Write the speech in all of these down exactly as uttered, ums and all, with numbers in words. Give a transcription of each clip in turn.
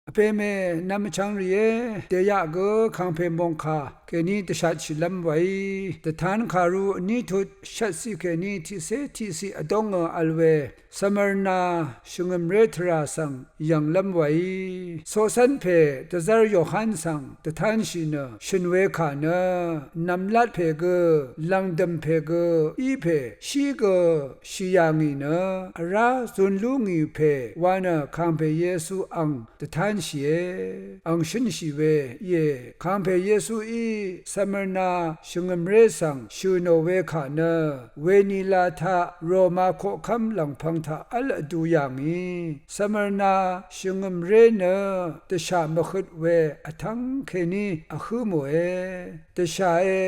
Vpèmè nvmchvng rìé, dèyaq gø kàngpè mòngkà kèní dvshatshìlv́m wèí, dvtan kàru vní tut shvtciq kèní tiqcé tiqciq vdóngø vl we, Smirna shvngø̀mré tvrà svng yv̀nglv́m wèí, coqcv́n pè dvzv́r Yohan svng dvtánshì nø, shø̀n we kà nø, nv̀mlat pè gø, lv̀ngdø̀m pè gø, í pè, shí gø, shì yà ngì nø, vrá zun lú ngì pè, wa nø kàngpè Yesu ang dvtánshìe, ang shǿnshì we íe. Kàngpè Yesuí Smirna shvngø̀mré svng shø̀ nò we kà nø, wenila taq Roma koqkv́m lv̀ngpv̄ng taq v́l vdu yà ngì, Smirna shvngø̀mré nø dvshà mvhøt we vtv́ng kèní vhǿ mòe. Dvshàe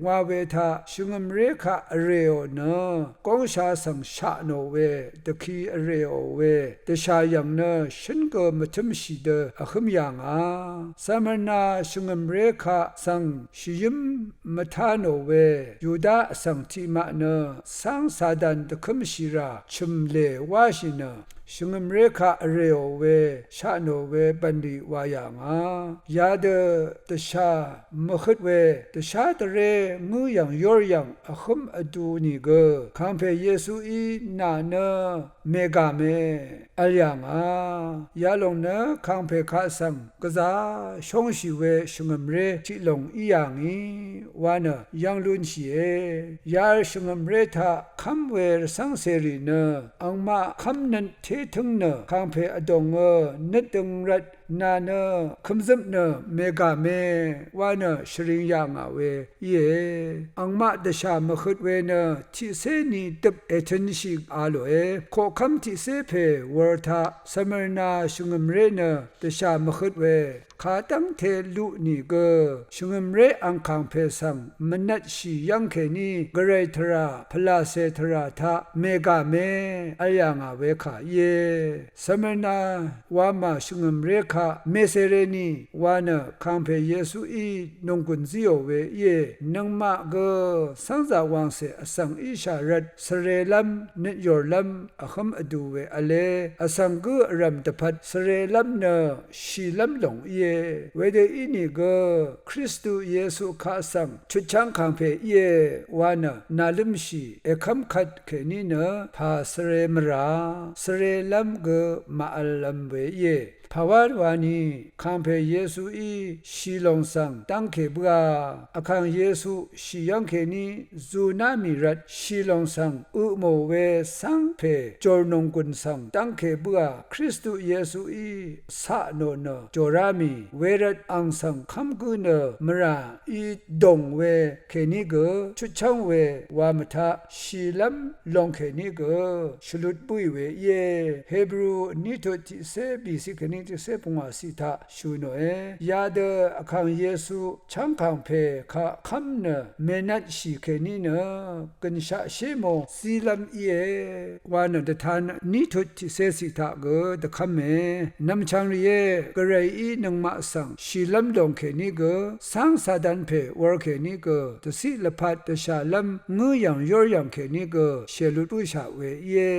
wa we taq shvngø̀mré kaq vrèò nø, góngsha svng sha nò we, dvki vrèò we, dvshà yv̀ng nø shǿn gø mvtǿmshì dø vhǿm yà ngà. Smirna shvngø̀mré kaq svng shvyǿm mvtá nò we, Yuda vsvng tiqmaq nø cáng Satan dvkǿmshì rà chø̀m lè wáshì nø, shvngø̀mré kaq vrèò we, sha nò we bv̀nlì wa yà ngà. Yadø dvshà mvhøt we, dvshá dvré ngǿ yv̀ng yór yv̀ng vhǿm vdu nìgø, kàngpè Yesuí nà nø mègàme vl yà ngà. Yalòng nø kàngpè kaq svng gvzà shóngshì we shvngø̀mré tiqlòng í yà ngì, wa nø yv́ng lúnshìe. Yar shvngø̀mré taq kv́m we rvcv́ng cèrì nø, angmaq kv́mnøt té tǿng nø kàngpè vdòngø nøt døng rvt, nà nø kømzøp nø mègàme, wa nø shvring yà ngà we íe. Angmaq dvshà mvhøt we nø tiqcé ni døp ètønshì a lòe. Koqkv́m tiqcé pè wur taq Smirna shvngø̀mré nø dvshà mvhøt we, kadv́ngte luq nìgø, shvngø̀mré angkàng pè svng mvnvtshì yv́ng kèní, gvray tvrà, pvlàcè tvrà taq mègàme vl yà ngà we kà íe. Smirna wamà shvngø̀mré kaq mèsèreni wa nø kàngpè Yesuí nònggùn zíò we íe. Nøngmaq gø cv́ngzà wàngcè vsvng íshà rvt svrelv́m nøtyòrlv́m vhǿm vdu we v̄le. Vsvng gǿ vrv̀m dvpvt svrelv́m nø shìlv́m lòng íe. Wedø ínìgø Kristu Yesu kaq svng chutchv́ng kàngpè íe wa nø nàlǿmshì èkv́m kvt kèní nø pà svre mvrà, svrelv́m gø màvllv̄m we íe. Pàwá wani kàngpè Yesuí shì lòng svng dv́ngkè bǿà, vkàng Yesu shì yv́ng kèní zuná mì rvt shì lòng svng ø mò we cv́ng pè jòr nònggùn svng dv́ngkè bǿà, Kristu Yesuí cat nò nø jòrá mì wervt ang svng kv́m gǿ nø mvrà í dòng we kèní gø, chutchv́ng we wa mvtaq shìlv́m lòng kèní gø shvlut bǿì we íe. Hebru vní tut tiqcé bìciq kèní tiqcé pungwàciq taq shø̀ nòe. Yadø vkàng Yesu chv́ng kàngpè kaq kv́m nø mènvtshì kèní nø gø̀nshaq shé mò zílv́m íe wa nø dvtan vní tut tiqcéciq taq gø dvkv́me. Nvmchvng rìé, gvrayí nøngmaq svng shìlv́m lòng kèní gø, cáng Satan pè wur kèní gø, dvciq lvpat dvshàlv́m ngǿ yv̀ng yór yv̀ng kèní gø shèlut bǿshaq we íe.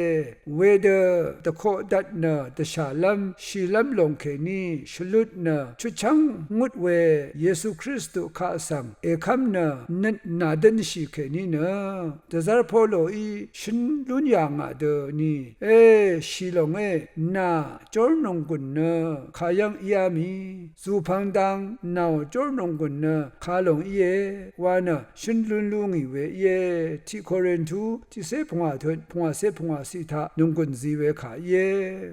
Wedø dvkoqdvt nø dvshàlv́m shìlv́m lòng kèní shvlut nø chutchv́ng ngut we Yesu Kristu kaq svng èkv́m nø nøt nàdǿnshì kèní nø dvzv́r Poloí shøn lún yà ngà dø ni, e, shì lòngé, nà jór nònggùn nø kayv́ng íá mì, zùpvng dang nàò jór nònggùn nø kalòng íe wa nø shøn lún lú ngì we íe. Tiq Korintu tiqcé pungwà tut pungwàcé pungwàciq taq nònggùn zi we kà íe.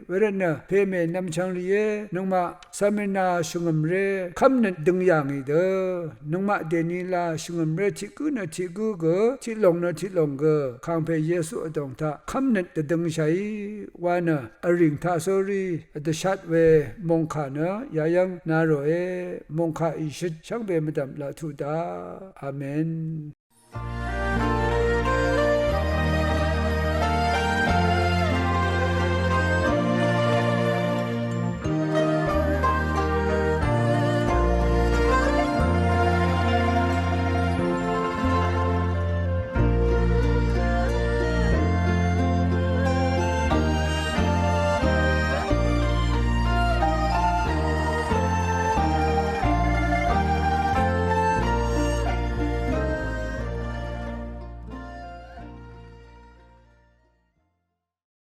Wervtnø pèmè nvmchvng rìé, nøngmaq Smirna shvngø̀mré kv́mnøt døng yà ngì dø, nøngmaq dènila shvngø̀mré tiq gǿ nø tiq gǿ gø, tiq lòng nø tiq lòng gø, kàngpè Yesu vdòng taq kv́mnøt dvdøngshàí wa nø vrìng taq sórí vdvshat we mòngkà nø yayv́ng na ròe. Mòngkà ìshøt shvngbe mvdv̀m laq tuq daq. Amen.